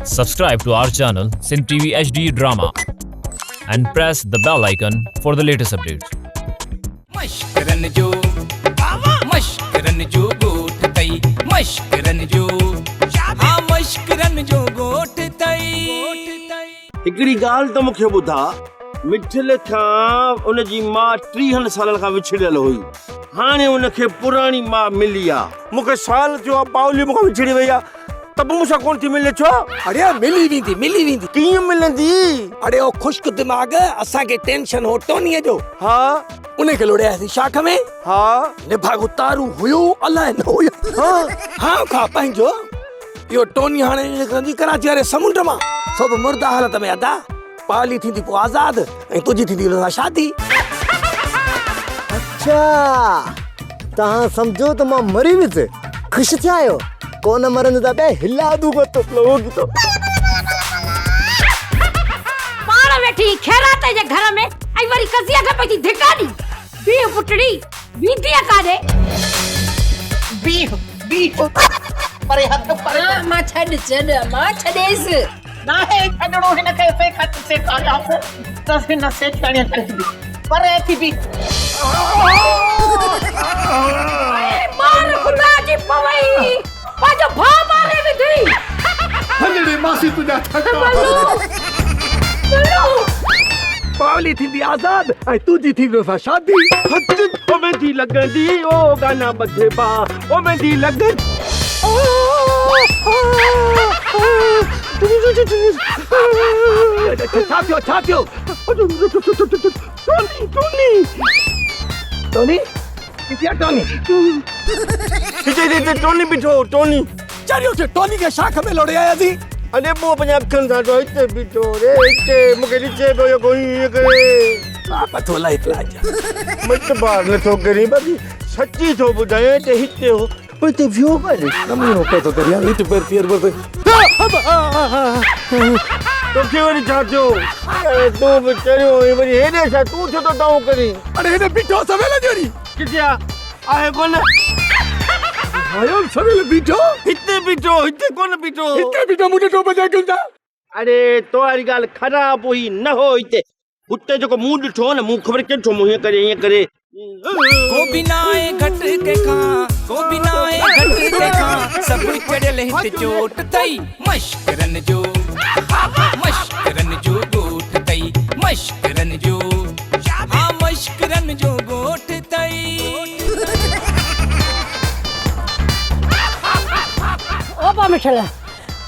Subscribe to our channel Sindh TV HD Drama and press the bell icon for the latest updates. مشڪرن جو مشڪرن جو ڳوٺ تئي مشڪرن جو ها مشڪرن جو ڳوٺ تئي. هڪڙي ڳالهه ته مون کي ٻڌاء، مٺل کان ان جي ماء ٽيهن سالن کان وڇڙيل هئي، هاڻي ان کي پراڻي ماء ملي آ. مون کي سال ٿيو آ پائولي مون کان وڇڙي وئي آ ته به مون سان ڪونه ٿي ملي ڇو؟ اڙي ملي ويندي ملي ويندي. ڪيئن ملندي؟ اڙي او خشڪ دماغ اسان کي ٽينشن هو ٽونيء جو. ها. ان کي لوڙي آياسين شاخ ۾. ها. نڀاڳو تارو هيو الائي نه هيو. ها. ها کا پنهنجو اهو ٽوني هاڻي نڪرندي ڪراچي واري سمنڊ مان سو به مرده حالت ۾ ادا. پالي ٿيندي پوء آزاد ۽ تنهنجي ٿيندي ان سان شادي. اڇا توهان سمجهو ته مان مري ويس خوش ٿيا آهيو ڪونه مرندو ته ٻئي هلا دونگا تو لوگي تو. پاڻ ويٺي خيرات جي گهر ۾ ۽ وري قضيه کي پئي ٿي ڌڪا ڏين. بيهه پٽڙي، ويندينء ڪاڏي؟ بيهه، بيهه، پري هٿ پري ڪر. امان ڇڏ، ڇڏ، امان ڇڏيس. ناهي ڇڏڻو هن کي سيکت سيکاريانس ته هن سيٺياڻيء کي به پري ٿي بيهه. اي مار خدا جي پوئي، پنهنجو ڀاء ماري وڌئي. هلڙي ماسي تنهنجا ٿڪا. بلو، بلو. پاولي ٿيندي آزاد ۽ تنهنجي ٿيندي ان سان شادي. هٿ او ميندي لڳندي او گانا ٻڌبا او ميندي لڳندي. ڇا ٿيو ڇا ٿيو؟ ٽوني ٽوني ٽوني ڪٿي آ ٽوني؟ هتي هتي ٽوني بيٺو هو ٽوني. چريو ٿيو ٽوني کي شاخ ۾ لوڙهي آياسين. اڙي مون پنهنجي اکين سان ڏٺو هتي بيٺو ري هتي مون کي ڏسي پيو جيڪو ائين ڪري. پتو لائي پلاج. مت بار نٿو ڪرين باقي سچي ٿو ٻڌايان ته هتي هو. پوء هتي ويو ڪاڏي؟ نمونو پئي ٿو ڪريان هت پير پير پير. توکي وري ڇا ٿيو؟ اڙي تون به چريو آهين وري هيڏي ڇا تون ڇو ٿو دانهون ڪرين؟ اڙي هيڏي بيٺو سويل جو وري. ڪٿي آ؟ آهي ڪونه. آيو سويل بيٺو. هتي بيٺو هتي ڪونه بيٺو. هتي بيٺو مون ڏٺو پنهنجي اکين سان. اڙي تو واري ڳالهه خراب هئي نه هو هتي. هتي جيڪو مون ڏٺو نه مون خبر ڪيئن ڏٺو مون هيئن ڪري هيئن ڪري. ڪو به ناهي گهٽ ڪنهن کان ڪو به ناهي گهٽ ڪنهن کان سڀ چڙهيل هت چوٽ تئي مشڪرن جو مشڪرن جو ڳوٺ تئي مشڪرن جو ها مشڪرن جو ڳوٺ تئي. او با مٺل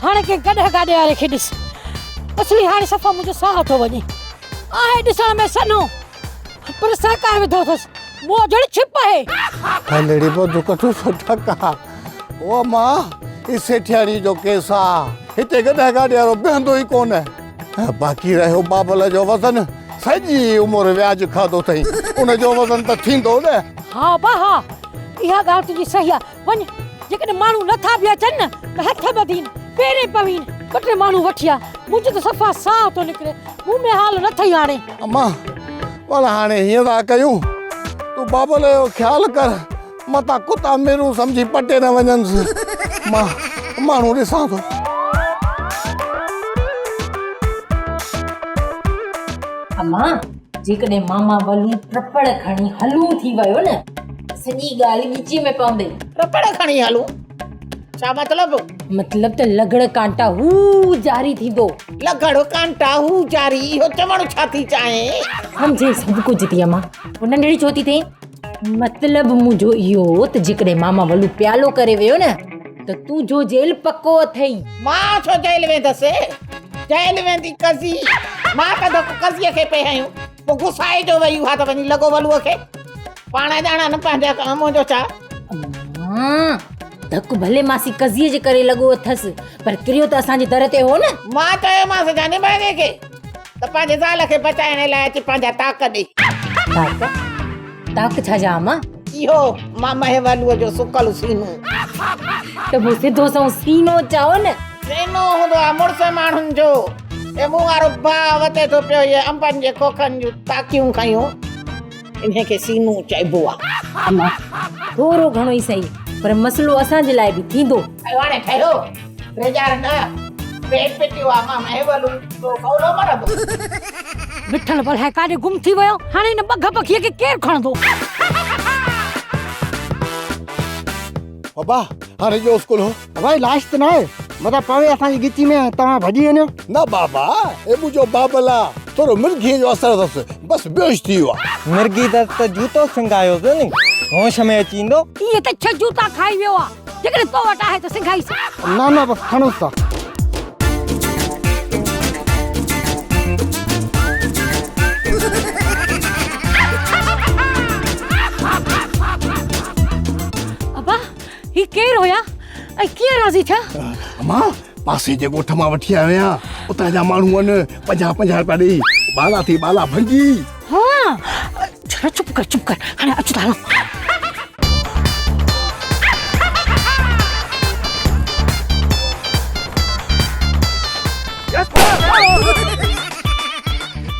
هاڻي ڪنهن گڏهه گاڏي واري کي ڏس. اصلي هاڻي صفا منهنجو ساهه ٿو وڃي. آهي ڏسڻ ۾ سنهو پر سهڪائي وڌو اٿس. منهن جهڙي ڇپ آهي. هلڙي بندوق ٿو ٺڪا. او اما هي سيٺياڻي جو ڪيس آ. هتي گڏهه گاڏي وارو بيهندو ئي ڪونه. باقي رهيو بابل جو وزن سڄي عمر وياج کاڌو اٿئي ان جو وزن ته ٿيندو نه. ها ابا ها اها ڳالهه تنهنجي صحيح آ. وڃ، جيڪڏهن ماڻهو نه ٿا به اچن نه ته هٿ ٻڌين، پيرين پوين، ٻه ٽي ماڻهو وٺي آ، منهنجو ته صفا ساهه ٿو نڪري، مون ۾ حال نه اٿئي هاڻي. امان، ڀلا هاڻي هيئن ٿا ڪيون، تون بابل جو خيال ڪر، متان ڪتا ميرون سمجهي پٽي نه وڃنس، مان ماڻهو ڏسان ٿو. امان، جيڪڏهن ماما ولون ٽپڙ کڻي هلون ٿي ويو نه ته سڄي ڳالهه ڳچيء ۾ پوندئي. ٽپڙ کڻي هلون؟ ڇا مطلب؟ مطلب ته لگڙ ڪانٽا هو جاري ٿيندو. لگڙ ڪانٽا هو جاري اهو چوڻ ڇا ٿي چاهين؟ سمجهين سڀ ڪجهه ٿي امان. پوء ننڍڙي ڇو ٿي ٿئين؟ مطلب منهنجو اهو هو ته جيڪڏهن ماما ولو پيالو ڪري ويو نه ته تنهنجو جيل پڪو اٿئي. مان ڇو جيل ويندس؟ جيل ويندي قضي. مان ته ڌڪ قضيء کي پئي هنيو. پوء گسائي جو وئي اها ته وڃي لڳو ولوء کي. پاڻ ڄاڻان نه پنهنجا ڪم منهنجو ڇا. امان، ڌڪ ڀلي ماسي قضيء جي ڪري لڳو اٿس، پر ڪريو ته اسان جي در تي هو نه. مان چيومانس جاني ڀاڱي کي ته پنهنجي زال کي بچائڻ لاء اچي پنهنجا طاق ڏي. طاق؟ طاق ڇا جا امان؟ اهو مامهي ولوء جو سڪل سينو. ته پوء سڌو سنئون سينو چئو نه. سينو هوندو آهي مڙس ماڻهن جو. هي مون وارو ڀاء وتي ٿو پيو اهي انبن جي کوکن جون تاڪيون کنيون. انهي کي سينو چئبو آهي. امان، ٿورو گهڻو ئي سهي پر مسئلو اسان جي لاء به ٿيندو. ٺهيو هاڻي ٺهيو. ڊيڄار نه. پيٽ پٽيو آ مان مهي ولو تو سولو مرندو. مٺل الائي ڪاڏي گم ٿي ويو، هاڻي هن ٻگهه پکيء کي ڪير کڻندو؟ بابا هاڻي ڏيوس ڪلهو. بابا هي لاش ته ناهي، متان پوي اسان جي ڳچي ۾ ۽ توهان ڀڄي وڃو. نه بابا هي منهنجو بابل آ، ٿورو مرگهيء جو اثر اٿس، بس بيهوش ٿي ويو آ. مرگهي اٿس ته جوتو سنگهايوس ني، هوش ۾ اچي ايندو. ائين ته ڇهه جوتا کائي ويو آ، جيڪڏهن تو وٽ آهي ته سنگهائيس. نه نه بس کڻوس ٿا. ابا هي ڪير هيا ۽ ڪيئن راضي ٿيا؟ امان پاسي جي ڳوٺ مان وٺي آيو آهيان، اتان جا ماڻهو آهن، پنجاهه پنجاهه رپيا ڏيئي ٻالا ٿي ٻالا ڀنجي. ها ڇڙا چپ ڪر چپ ڪر هاڻي اچ ته هلون.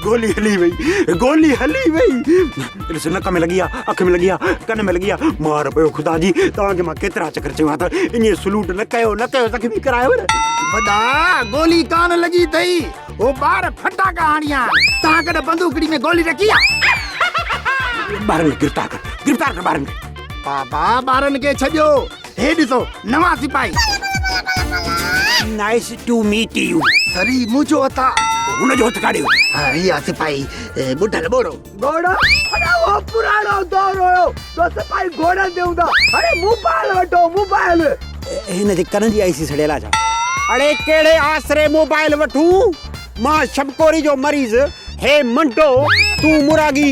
گولي هلي وئي گولي هلي وئي ڏس نڪ ۾ لڳي آ اک ۾ لڳي آ ڪن ۾ لڳي آ مار پيو خدا جي توهان کي مان ڪيترا چڪر چيو آ ته ائين سلوٽ نه ڪيو نه ڪيو زخمي ڪرايو نه. وڏا گولي ڪانه لڳي اٿئي هو ٻار ڦٽاڪا هڻي آ توهان ڪڏهن بندوقڙي ۾ گولي رکي آ. ٻارن کي گرفتار ڪر گرفتار ڪر ٻارن کي. بابا ٻارن کي ڇڏيو هي ڏسو نوان سپاهي. Nice to meet you. Sorry منهنجو هٿ آ. هن جو هٿ ڪاڏي ويو؟ ها هي آ سپاهي ٻڍل ٻوڙو. گهوڙا؟ اڙي اهو پراڻو دور هيو جو سپاهي گهوڙن تي هوندا هاڻي موبائل وٺو موبائل. هن جي ڪنن جي آئي سي سڙيل آ ڇا؟ اڙي ڪهڙي آسري موبائل وٺون؟ مان شبڪوري جو مريض، هي منڊو، تون مراڳي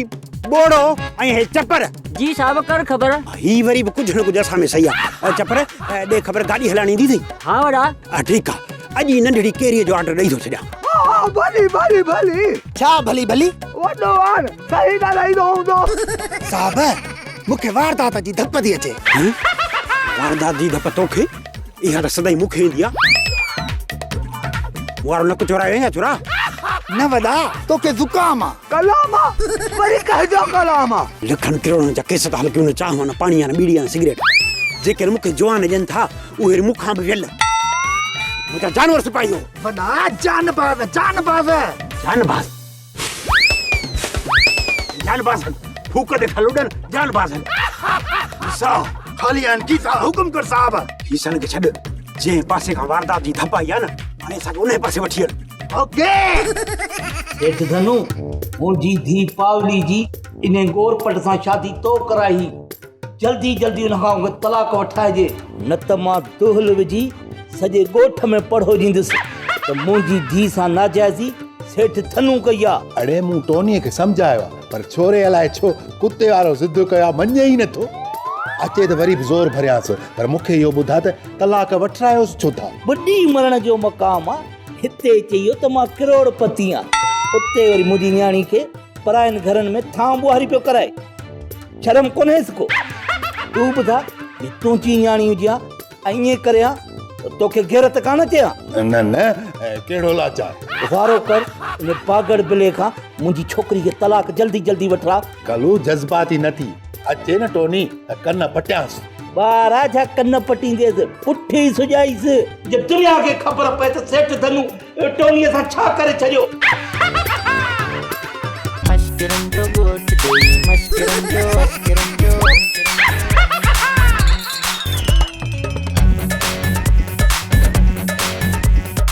ٻوڙو ۽ هي چپر. جي صاحب ڪر خبر. هي وري به ڪجهه نه ڪجهه اسان ۾ صحيح آ. چپر ڏي خبر گاڏي هلائڻ ايندي اٿئي؟ ها وڏا. ها ٺيڪ آ اڄ ئي ننڍڙي ڪيريء جو آرڊر ڏئي ٿو ڇڏيان. ها ها ڀلي ڀلي ڀلي. ڇا ڀلي ڀلي؟ وڏو آن صحيح ڳالهائيندو هوندو. صاحب مون کي واردات جي ڌپ ٿي اچي. واردات جي ڌپ توکي؟ اها ته سدائين مون کي ايندي آ. مون وارو نڪ چورايو آهين ڇا ڇورا؟ نه وڏا توکي زڪام آ. ڪلام آ وري ڪنهن جو ڪلام آ. لکن ڪروڙن جا ڪيس ٿا هلڪيون نه چانهه نه پاڻي نه ٻيڙي نه سگريٽ. جيڪي مون کي جوان ڏين ٿا اهي مون کان به ويل. منهنجا جانور سپاهي هو. وڏا جانباز جانباز. جانباز جانباز ڦوڪ تي ٿا لڏن جانباز. کيسا خالي آهن کيسا حڪم ڪر صاحب. کيسن کي ڇڏ جنهن پاسي کان واردات جي ڌپ آئي آ نه هاڻي اسان کي انهي پاسي وٺي هل. اوڪي. سيٺ ڌنو، منهنجي ڌيء پاولي جي انهي ڳورپٽ سان شادي تو ڪرائي هئي. جلدي جلدي ان کان مون کي طلاق وٺائجي، نه ته مان دهل وجهي سڄي ڳوٺ ۾ پڙهو ڏيندس ته منهنجي ڌيء سان ناجائزي سيٺ ڌنو ڪئي آ. اڙي مون ٽونيء کي سمجهايو آ، پر ڇوري الائي ڇو ڪتي وارو ضد ڪيو آ، مڃي ئي نٿو. اچي ته وري به زور ڀريانس، پر مون کي اهو ٻڌاء ته طلاق وٺرايوس ڇو ٿا؟ ٻڏي مرڻ جو مقام آ. هتي چيو ته مان ڪروڙ پتي آن، اتي وري منهنجي نياڻي کي پراين گهرن ۾ ٿانء ٻوهاري پيو ڪرائي. شرم ڪونهيس ڪو. تون ٻڌاء جي تنهنجي نياڻي هجي ها ۽ ائين ڪري ها ته توکي غيرت ڪانه اچي ها؟ نه نه ڪهڙو لاچار. وارو ڪر ان باگڙ بلي کان منهنجي ڇوڪري کي طلاق جلدي جلدي وٺراء. ڪلو جذباتي نه ٿي. اچي نه ٽوني ته ڪن پٽيانس. ٻارا ڇا ڪن پٽينديس، پٺي سڄائيس. جي دنيا کي خبر پئي ته سيٺ ڌنو ٽونيء سان ڇا ڪري ڇڏيو. مشڪرن جو ڳوٺ ڏيئي مشڪرن جو مشڪرن جو.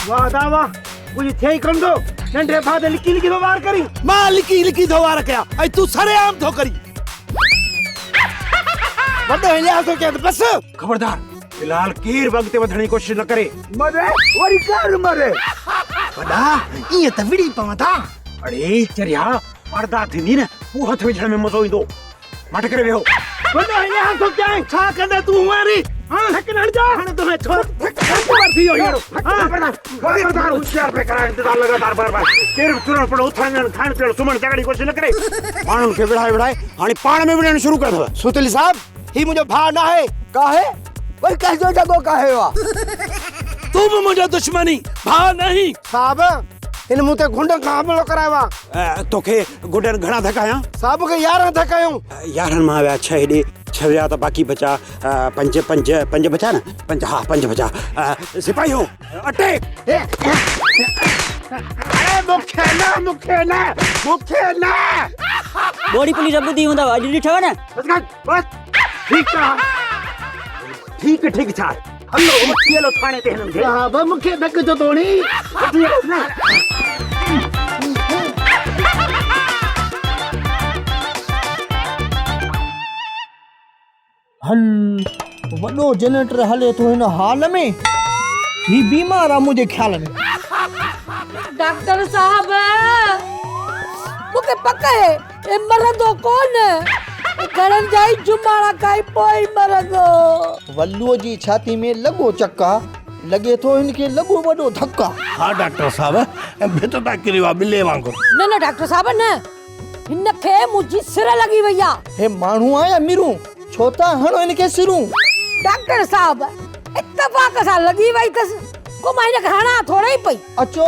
واه ادا واه ڪجهه ٿئي ئي ڪونه ٿو ننڍي ڀاء تي لڪي لڪي ٿو وار ڪرين. مان لڪي لڪي ٿو وار ڪيان ۽ تون سرعام ٿو ڪرين. وڏو هليا ٿو ڪيان ته بس. خبردار في الحال ڪير به اڳتي وڌڻ جي ڪوشش نه ڪري. مري وري ڪير مري. وڏا ائين ته وڙهي پوندا. اڙي چريا پردا ٿيندي نه پوء هٿ وجهڻ ۾ مزو ايندو. مٺ ڪري ويهو. وڏو هليا ٿو ڪيان ڇا ڪندين تون هونئن ٿڪ نه هڻجا هاڻي توکي ڇو ٿڪ ٿي ويو هينئر. خبردار هوشيار پئي ڪرائي انتظار لڳاتار بار بار ڪير به چرڻ پڙو اٿڻ ويهڻ کائڻ پيئڻ سمهڻ جاڳڻ جي ڪوشش نه ڪري ماڻهن کي وڙهائي وڙهائي هاڻي پاڻ ۾ وڙهڻ شروع ڪيو اٿو. سوتلي صاحب هي منهنجو ڀاء ناهي. ڪاهي؟ وري ڪنهن جو جڳو ڪاهيو آ؟ تون به منهنجو دشمن ئي ڀاء ناهين. صاحب هن مون تي غنڊن کان حملو ڪرايو آ. توکي غنڊن گهڻا ڌڪ هنيا؟ صاحب مون کي 11 ڌڪ هنيائون. 11 مان ويا ڇهه هيڏي، ڇهه ويا ته باقي بچا پنج، پنج، پنج بچا نه؟ پنج، ها پنج بچا. سپاهيو، اٽيڪ! اڙي مون کي نه، مون کي نه، مون کي نه! ٻوڙي پوليس ٻڌي هوندؤ، اڄ ڏٺو نه؟ بس ڪر، بس. ٺيڪ آ. ٺيڪ ٺيڪ ڇا؟ هلو وٺي هلو ٿاڻي تي هنن کي. صاحب مون کي ڌڪ ڇو ٿو هڻين؟ وٺي هلو نه. هل وڏو جنريٽر هلي ٿو هن هال ۾. هي بيمار آ منهنجي خيال ۾. ڊاڪٽر صاحب مون کي پڪ آهي هي مرندو ڪونه. گهڻن جا ئي جماڻا کائي پوء ئي مرندو. ولوء جي ڇاتي ۾ لڳو چڪ آ، لڳي ٿو هن کي لڳو وڏو ڌڪ آ. ها ڊاڪٽر صاحب ڀت تان ڪريو آ ٻلي وانگر. نه نه ڊاڪٽر صاحب نه، هن کي منهنجي سر لڳي وئي آ. هي ماڻهو آ يا مرون، ڇو ٿا هڻو هن کي سرون. ڊاڪٽر صاحب اتفاق سان لڳي وئي اٿس، ڪو مان هن کي هڻان ٿورئي پئي. اچو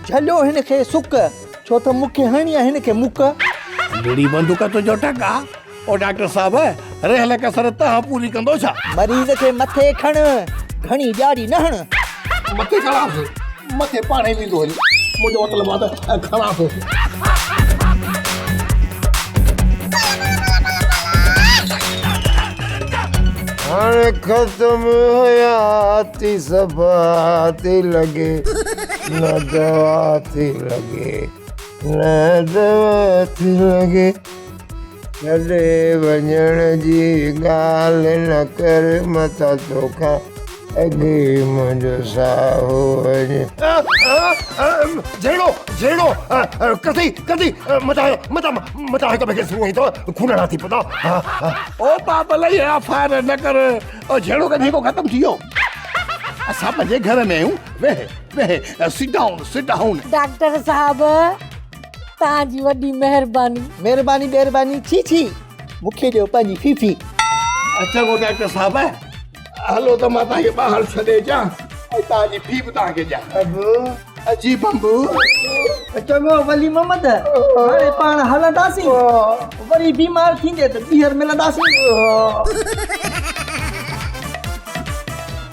جهليو هن کي سڪ، ڇو ته مون کي هڻي آ هن کي مڪ. مڙئي بندوق تنهنجو ٽڪ آ. او ڊاڪٽر صاحب رهيل ڪسر تهان پوري ڪندو ڇا؟ مريض کي مٿي کڻ، گهڻي ڄاڙي نه هڻ. مٿي کڻانس، مٿي پاڻهي ويندو هلي. منهنجو مطلب آ ته کڻانس. هاڻي ختم حياتي صفا ٿي لڳي نه دوا ٿي لڳي نه دوا ٿي لڳي ڇڏي وڃڻ جي ڳالهه نه ڪر متان توکان اڳ ئي منهنجو ساهه وڃي. جهيڙو جهيڙو ڪٿي ڪٿي متان متان متان هڪ ٻئي کي سور ايندو خونڙا ٿي پوندا. او بابل اها فائر نه ڪر او جهيڙو ڪڏهن ڪو ختم ٿي ويو. اسان پنهنجي گهر ۾ آهيون ويهه ويهه sit down sit down. Doctor صاحب توهان جي وڏي مهرباني. مهرباني ٻهرباني ڇي ڇي مون کي ڏيو پنهنجي ڦيڦي. چڱو ڊاڪٽر صاحب هلو ته مان توهان کي ٻاهر ڇڏي اچان ۽ توهان جي في به توهان کي ڏيان. ابو اجي بمبو. چڱو ولي محمد هاڻي پاڻ هلنداسين وري بيمار ٿيندي ته ٻيهر ملنداسين.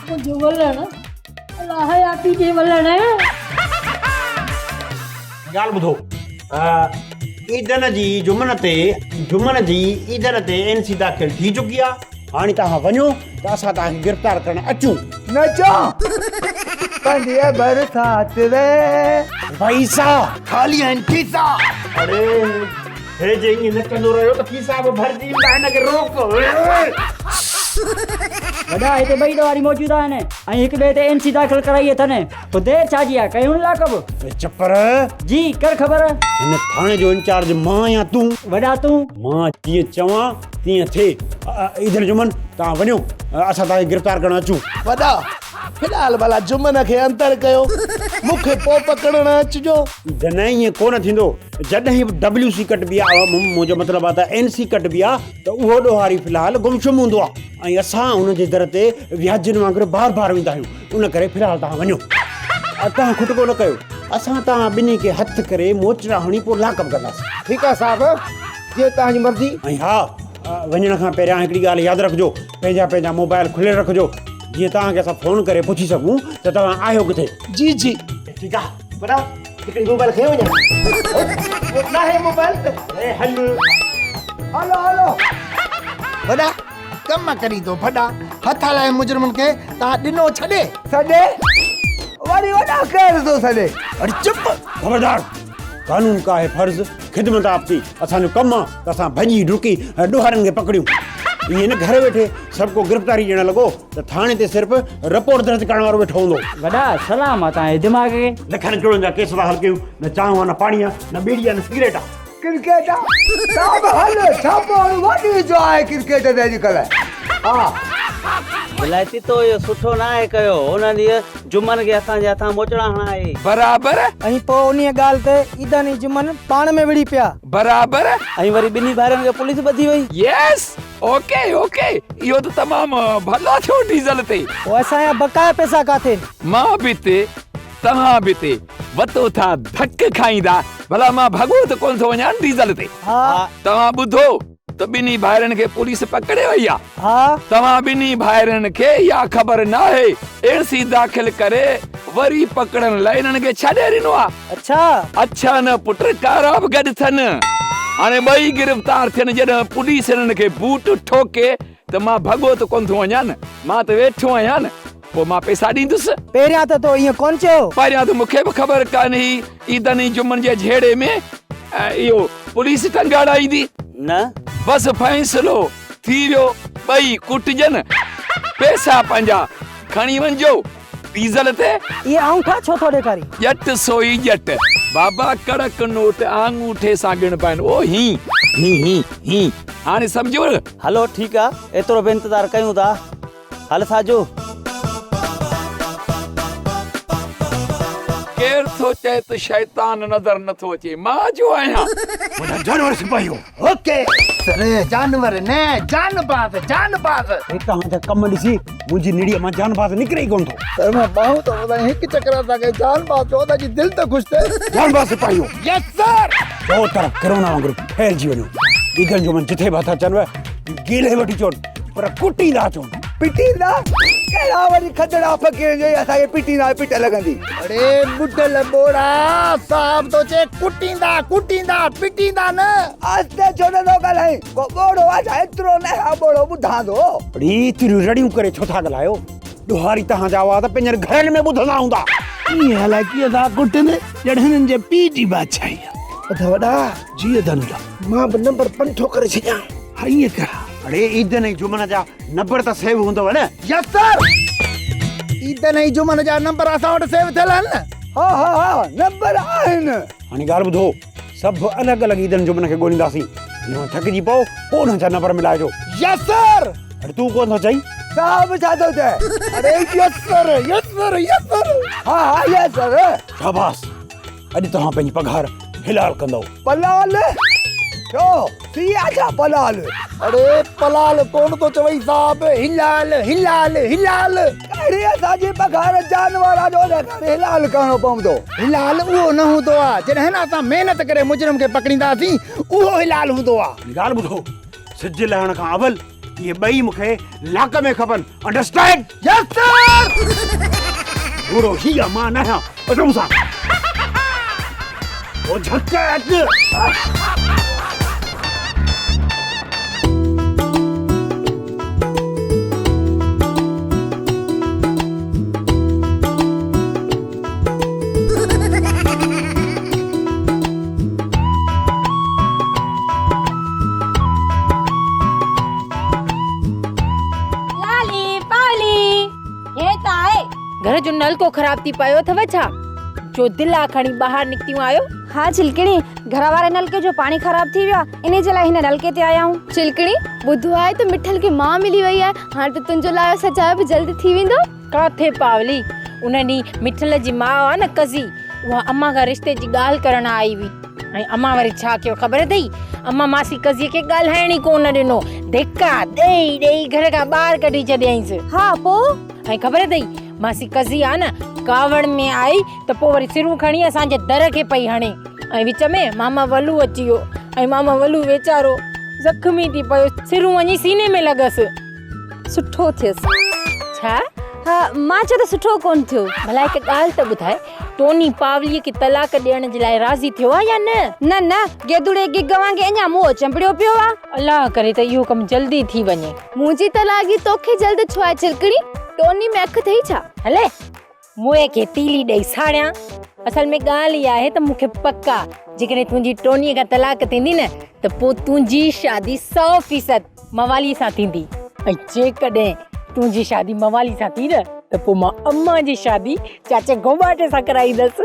منهنجو ولڻ الله حياتي ڏي ولڻ. ڳالهه ٻڌو عيدن جي جمن تي جمن جي عيدن تي اين سي داخل ٿي چڪي آ هاڻي توهان وڃو ته اسان توهان کي گرفتار ڪرڻ اچون. نه چان پنهنجي برسات وي. پئسا خالي آهن کيسا. اڙي هي جي ائين نه ڪندو رهيو ته کيسا به ڀرجي ايندا هن کي روڪ. وڏا هتي ٻئي ڏوهاري موجود آهن ۽ هڪ ٻئي تي اين سي داخل ڪرائي اٿن. پوء دير ڇا جي آ ڪيون لاڪب. چپر. جي ڪر خبر. هن ٿاڻي جو انچارج مان يا تون؟ وڏا تون. مان جيئن چوان تيئن ٿئي. عيدن جمن توهان وڃو اسان توهان کي گرفتار ڪرڻ اچون. وڏا في الحال ڀلا جمن کي اندر ڪيو مون کي پوء پڪڙڻ اچجو. عيدن ائين ڪونه ٿيندو جڏهن به ڊبليو سي ڪٽبي آ منهنجو مطلب آ ته اين سي ڪٽبي آ ته اهو ڏوهاري في الحال گمشم هوندو آ ۽ اسان ان جي در تي وياجين وانگر بار بار ويندا آهيون ان ڪري في الحال توهان وڃو توهان کٽڪو نه ڪيو اسان توهان ٻنهي کي هٿ ڪري موچڙا هڻي پوء لاڪ اپ ڪنداسين. ٺيڪ آ صاحب جيئن توهان جي مرضي. ۽ ها وڃڻ کان پهريان هڪڙي ڳالهه ياد رکجو پنهنجا پنهنجا موبائل کليل رکجو جيئن توهان کي اسان فون ڪري پڇي سگهون ته توهان آهيو ڪٿي. جي جي. ٺيڪ آ وڏا هڪڙي موبائل کڻي وڃان. ناهي موبائل ته. اي هل. هلو هلو. وڏا ڪم ڪرين ٿو ڦڏا هٿ هلائي مجرمن کي تان ڏنو ڇڏي. سڏي وري وڏا ڪير ٿو سڏي. اڙي چپ خبردار قانون کا هي فرض خدمت آپ ٿي اسان جو ڪم آ ته اسان ڀڄي ڊڪي ڏوهارين کي پڪڙيون ائين نه گهر ويٺي سڀ ڪو گرفتاري ڏيڻ لڳو ته ٿاڻي تي صرف رپورٽ درج ڪرڻ وارو ويٺو هوندو. وڏا سلام آ تان جي دماغ کي. لکن ڪروڙن جا ڪيس ٿا حل ڪيون نه چانهه آ نه پاڻي آ نه ٻيڙي آ نه سگريٽ آ. ڪرڪيٽ آ تان به هل ڇاپو هڻ وڏي جو آهي ڪرڪيٽ تي اڄڪلهه ها. ولائتي تو اهو سٺو ناهي ڪيو ان ڏينهن جمن کي اسان جي هٿان موچڙا هڻائي. برابر. ۽ پوء انهيء ڳالهه تي عيدن ۽ جمن پاڻ ۾ وڙهي پيا. برابر. ۽ وري ٻنهي ڀائرن کي پوليس ٻڌي وئي. يس اوڪي اوڪي اهو ته تمام ڀلو ٿيو ڊيزل تي. پوء اسان جا بقايا پئسا ڪاٿي آهن؟ مان به تي توهان به تي. وتو ٿا ڌڪ کائيندا. ڀلا مان ڀڳو ته ڪونه ٿو وڃان ڊيزل تي. ها. توهان ٻڌو ته ٻنهي ڀائرن کي پوليس پڪڙي وئي آ. ها. توهان ٻنهي ڀائرن کي اها خبر ناهي اين سي داخل ڪري وري پڪڙڻ لاء انهن کي ڇڏي ڏنو آ. اڇا. اڇا نه پٽ ڪارا به گڏ ٿن. هاڻي ٻئي گرفتار ٿين جڏهن پوليس انهن کي بوٽ ٺوڪي ته مان ڀڳو ته ڪونه ٿو وڃان نه، مان ته ويٺو آهيان نه، پوء مان پئسا ڏيندس. پهريان ته تو ائين ڪونه چيو. پهريان ته مون کي به خبر ڪانه هئي، عيدن ۽ جمعن جي جهيڙي ۾ اهو پوليس ٽنگ اڙائيندي. نه. بس فيصلو ٿي ويو، ٻئي ڪٽجن، پئسا پنهنجا کڻي وڃجو. ڊيزل تي. اهي آڱوٺا ڇو ٿو ڏيکارين؟ ڄٽ سو ئي ڄٽ. بابا ڪڙڪ نوٽ آڱوٺي سان ڳڻبا آهن. او هين هين هين هين. هاڻي سمجهيو نه؟ هلو ٺيڪ آ ايترو به انتظار ڪيون ٿا. هل ساجو. ڪير ٿو چئي ته شيطان نظر نٿو اچي؟ مان جو آهيان. وڏا جانور سپاهي هو. اوڪي سر جانور نه جانباز جانباز. هي توهان جا ڪم ڏسي منهنجي نڙيء مان جانباز نڪري ئي ڪونه ٿو. سر مان ٻانهون ٿو وڌايان هڪ چڪر اسان کي جانباز چئو ته جي دل ته خوش ٿئي. جانباز سپاهي هو. Yes sir. چئو طرف ڪرونا وانگر ڦهلجي وڃو. ڏيدن جو من جٿي به هٿ اچنو گيلهي وٺي چون پر ڪٽيندا اچون. پٽيندا؟ ڪهڙا وري کدڙا فقير جو اسان کي پٽيندا پٽ لڳندي. اڙي ٻڍل ٻوڙا صاحب ٿو چئي ڪٽيندا ڪٽيندا پٽيندا نه. آهستي ڇو نه ٿو ڳالهائين ڪو ٻوڙو آ ڇا ايترو نه آ ٻوڙو ٻڌان ٿو. اڙي ايتريون رڙيون ڪري ڇو ٿا ڳالهايو ڏوهاري توهان جا آواز پنهنجن گهرن ۾ ٻڌندا هوندا. ائين الائي ڪيئن ٿا ڪٽن ڄڻ هنن جي پيء جي بادشاهي آ. ادا وڏا جيء ڌنوجا مان به نمبر پنٺو ڪري ڇڏيان. ها ائين ڪر. اڙي عيدن ۽ جمعن جا نمبر ته سيو هوندو نه. يس سر عيدن ۽ جمعن جا نمبر اسان وٽ سيو ٿيل آهن نه. ها ها ها نمبر آهن. هاڻي ڳالهه ٻڌو سڀ الڳ الڳ عيدن جمعن کي ڳولينداسين جي ٿڪجي پئو پوء انهن جا نمبر ملائجو. Yes sir. اڙي تون ڪونه ٿو چئين. صاحب ڇا ٿو چئي. اڙي yes sir yes sir yes sir. ها ها يس سر. شاباس اڄ توهان پنهنجي پگهار حلال ڪندؤ. پلال؟ ڇو؟ ٿي آ ڇا پلال؟ اڙي پلال ڪونه ٿو چوئي صاحب، حلال حلال حلال. ڪهڙي اسان جي پگهار جانور آ جو ان کي حلال ڪرڻو پوندو. حلال اهو نه هوندو آ، جڏهن نه اسان محنت ڪري مجرم کي پڪڙينداسين، اهو حلال هوندو آ. ڳالهه ٻڌو، سج لهڻ کان اول اهي ٻئي مون کي لاڪ ۾ کپن انڊرسٽينڊ؟ Yes sir. گهوڙو هي آ مان ناهيان اچو مون سان. او جهڪ اچ. لالي پالي هي ته آهي. گهر جو نلڪو خراب ٿي پيو اٿو ڇا جو دلا کڻي ٻاهر نڪتيون آهيو؟ ها چلڪڻي، گهر واري نلڪي جو پاڻي خراب ٿي ويو آهي، انهي جي لاء هن نلڪي تي آيا آهيون. چلڪڻي، ٻڌو آهي ته مٺل کي ماء ملي وئي آهي، هاڻ ته تنهنجو لايو سجايو به جلد ٿي ويندو. ڪاٿي پاولي، ان ڏينهن مٺل جي ماء آ نه قضي، اها امان کان رشتي جي ڳالهه ڪرڻ آئي هئي ۽ امان وري ڇا ڪيو خبر اٿئي؟ امان ماسي قضيء کي ڳالهائڻ ئي ڪونه ڏنو، ڌڪا ڏئي ڏئي گهر کان ٻاهر ڪڍي ڇڏيائينس. ها پوء؟ ۽ خبر اٿئي ماسي قضي آ نه ڪاوڙ ۾ آئي ته پوء وري سرون کڻي اسان جي در کي پئي هڻي ۽ وچ ۾ ماما ولو اچي ويو ۽ ماما ولو ويچارو زخمي ٿي پيو، سرون وڃي سيني ۾ لڳس. سٺو ٿيس. ڇا؟ ها، مان چيو ته سٺو ڪونه ٿيو. ڀلا هڪ ڳالهه ته ٻڌاء، ٽوني پاوليء کي طلاق ڏيڻ جي لاء راضي ٿيو آ يا نه؟ نه نه، گيدوڙي گگ وانگي اڃا منهن چنبڙيو پيو آ. الله ڪري ته اهو ڪم جلدي ٿي وڃي. منهنجي طلاق توکي جلد ڇو آهي چلڪڻي؟ ٽوني ۾ اک اٿئي ڇا؟ هلي، موئي کي تيلي ڏئي ساڙيان. اصل ۾ ڳالهه اها آهي ته مون کي پڪ آ، جيڪڏهن تنهنجي ٽونيء کان طلاق ٿيندي نه ته پوء تنهنجي شادي سئو فيصد موالي سان ٿيندي ۽ جيڪڏهن تنهنجي شادي موالي سان ٿي نه ته پوء مان امان جي شادي چاچي گوٻاٽي سان ڪرائيندس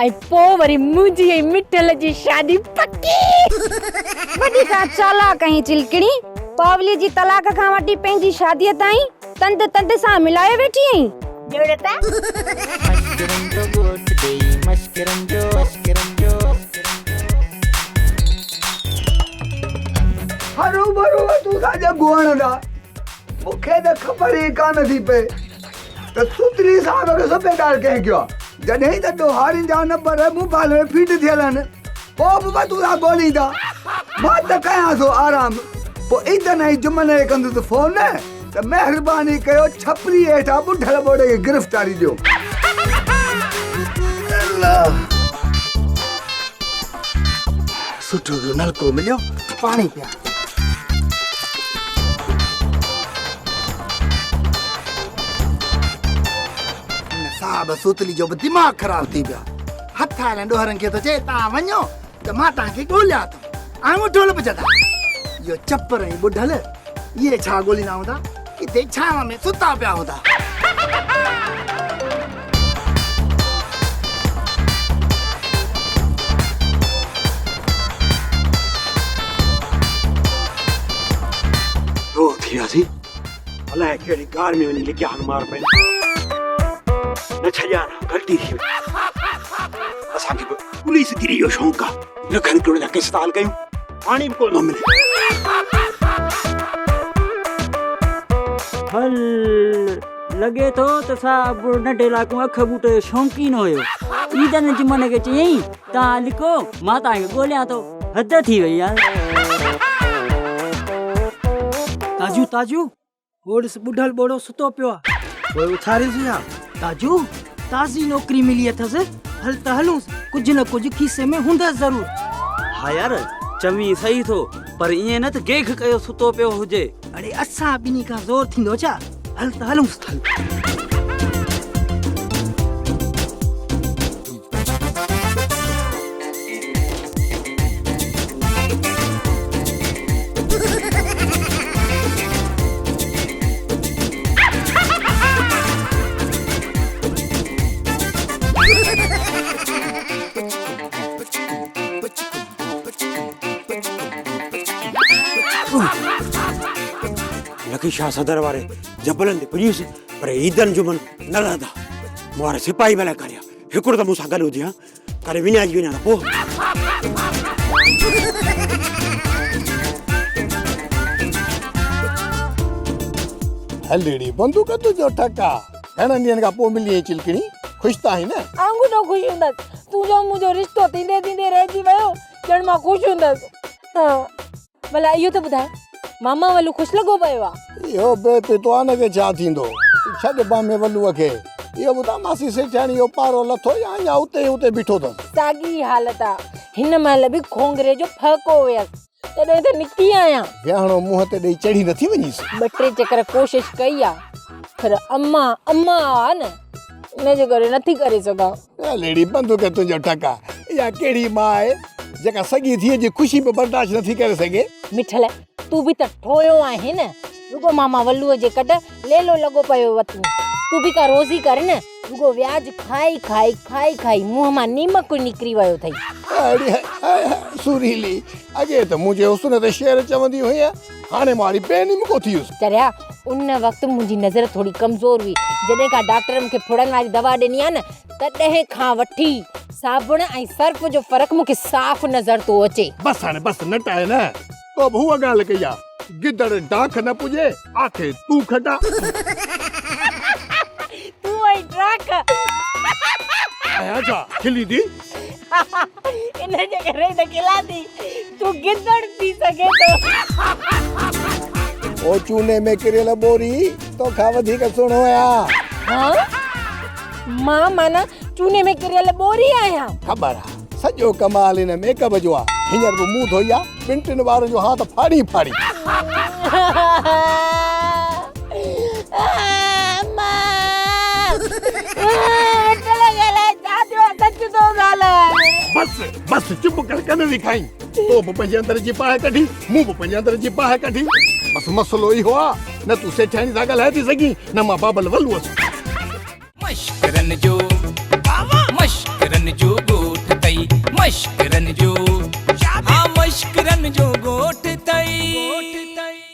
۽ پوء وري منهنجي ۽ مٺل جي شادي پڪي. وڏي ڪا چالاڪ آهين چلڪڻي، پاولي جي طلاق کان وٺي پنهنجي شاديء تائين تند تند سان ملايو ويٺي آهين. ڄڻ ته. مشڪرن جو ڳوٺ ڏيئي مشڪرن جو مشڪرن جو. هروڀرو تون سان ڄنگهون هڻندا. مون کي ته خبر ئي ڪانه ٿي پئي ته سوتري صاحب کي صوبيدار ڪنهن ڪيو آهي. جڏهن ته ڏوهارين جا نمبر موبائل ۾ فيڊ ٿيل آهن، پوء به وڌو ٿا ڳوليندا. مان ته ڪيان ٿو آرام، پوء عيدن ۽ جمعن کي ڪندس فون ته مهرباني ڪيو ڇپري هيٺان ٻڍل ٻوڙي کي گرفتاري ڏيو. سٺو جو نلڪو مليو، پاڻي پيا. هن صاحب سوتلي جو به دماغ خراب ٿي پيو آهي. هٿ آيل ڏوهرن کي ٿو چئي توهان وڃو ته مان توهان کي ڳوليان ٿو. آڱوٺو ڍول به چدا. اهو چپر ۽ ٻڍل اهي ڇا ڳوليندا هوندا؟ ڪٿي ڇانو ۾ ستا پيا هوندا. ڏوهه ٿي وياسين. الائي ڪهڙي غار ۾ وڃي لڪيا آهن مار پئي. نه ڇڏيان ها غلطي ٿي وئي. اسان کي به پوليس گيري جو شوق آ. لکن ڪروڙن جا ڪيس ٿا حل ڪيون. پاڻي به ڪونه ٿو ملي. هل لڳي ٿو ته صاحب ننڍي لاڪون اک ٻوٽ جو شوقين هيو. عيدن جمن کي چيائين توهان لڪو مان توهان کي ڳوليان ٿو. حد ٿي وئي يار. تاجو تاجو هو ڏس ٻڍل ٻوڙو ستو پيو آ. پوء اٿاريس ڇا؟ تاجو تازي نوڪري ملي اٿس هل ته هلونس ڪجهه نه ڪجهه کيسي ۾ هوندس ضرور. ها يار چوين صحيح ٿو پر ائين نه ته گيگهه ڪيو ستو پيو هجي. اڙي اسان ٻنهي کان زور ٿيندو ڇا؟ هل ته هلونس هل. لکي شاهه صدر واري جبلن تي پڄيس پر عيدن جمن نه لهندا. مون وارا سپاهي ڀلا ڪاريا هڪڙو ته مون سان گڏ هجي ها. ڪري وڃائجي وڃان ته پوء. هلڙي بندوق تنهنجو ٺڪ آ. گهڻن ڏينهن کان پوء ملي آهين چلڪڻي، خوش ته آهين نه؟ آڱوٺو خوش هوندس، تنهنجو منهنجو رشتو ٿيندي ٿيندي رهجي ويو، ڄڻ مان خوش هوندس. ها. ڀلا اهو ته ٻڌاء ماما ولو خوش لڳو پيو آ. اهو بي پتو آ ان کي ڇا ٿيندو. ڇڏ مامي ولوء کي. اهو ٻڌاء ماسي سيٺياڻي اهو پارو لٿو يا اڃا اتي ئي اتي بيٺو اٿس. ساڳي ئي حالت آ. هن مهل به کونگهري جو ڦهڪو هيس تڏهن ته نڪتي آهيان. ويهاڻو منهن تي ڏئي چڙهي نٿي وڃيس. ٻه ٽي چڪر ڪوشش ڪئي آ پر امان امان آ نه ان جي ڪري نٿي ڪري سگهان. ليڙي بندوق تنهنجو ٺڪ آ. اها ڪهڙي ماء آهي جيڪا سڳي ڌيء جي خوشي به برداشت نٿي ڪري سگهي. مٺل تون به ته ٺوهيو آهين نه. رڳو ماما ولوء جي ڪڍ ليلو لڳو پيو وتين. تون به ڪا روزي ڪر نه. رڳو وياج کائي کائي کائي کائي منهن مان نيمڪ نڪري ويو اٿئي. اڙي هاء هاء سريلي اڳي ته منهنجي حسن تي شعر چوندي هئينء هاڻي مان وري بي نيمڪو ٿي ويس. چريا ان وقت منهنجي نظر ٿوري ڪمزور هئي. جڏهن کان ڊاڪٽر مون کي ڦڙن واري دوا ڏني آهي نه تڏهن کان وٺي صابڻ ۽ سرف جو فرق مون کي صاف نظر ٿو اچي. بس هاڻي بس نٽاء نه. تو به هوء ڳالهه ڪئي آ. گدڙ ڊاک نه پڄي، آکي تون کٽا. تون ۽ ڊاک. آهيان ڇا کلي ٿي؟ ان جي ڪري ئي ته کلان ٿي. تون گدڙ ٿي سگهين ٿو. او چوني ۾ ڪريل ٻوري، توکان وڌيڪ سهڻو آهيان. ها؟ مان معنيٰ چوني ۾ ڪريل ٻوري آهيان. خبر آ، سڄو ڪمال ان ميڪ اپ جو آ. هينئر به منهن ڌوئي آ، ٻن ٽن وارن جو هان ته ڦاڙي ڦاڙي. بس بس چپ ڪر ڪن ٿي کائين. تو به پنهنجي اندر جي باهه ڪڍي، مون به پنهنجي اندر جي باهه ڪڍي. بس مسئلو اهو آ، نه تون سيٺياڻي سان ڳالهائي ٿي سگهين، نه مان بابل ولوء سان. مشڪرن جو مشڪرن جو ڳوٺ اٿئي مشڪرن جو ها مشڪرن جو ڳوٺ اٿئي.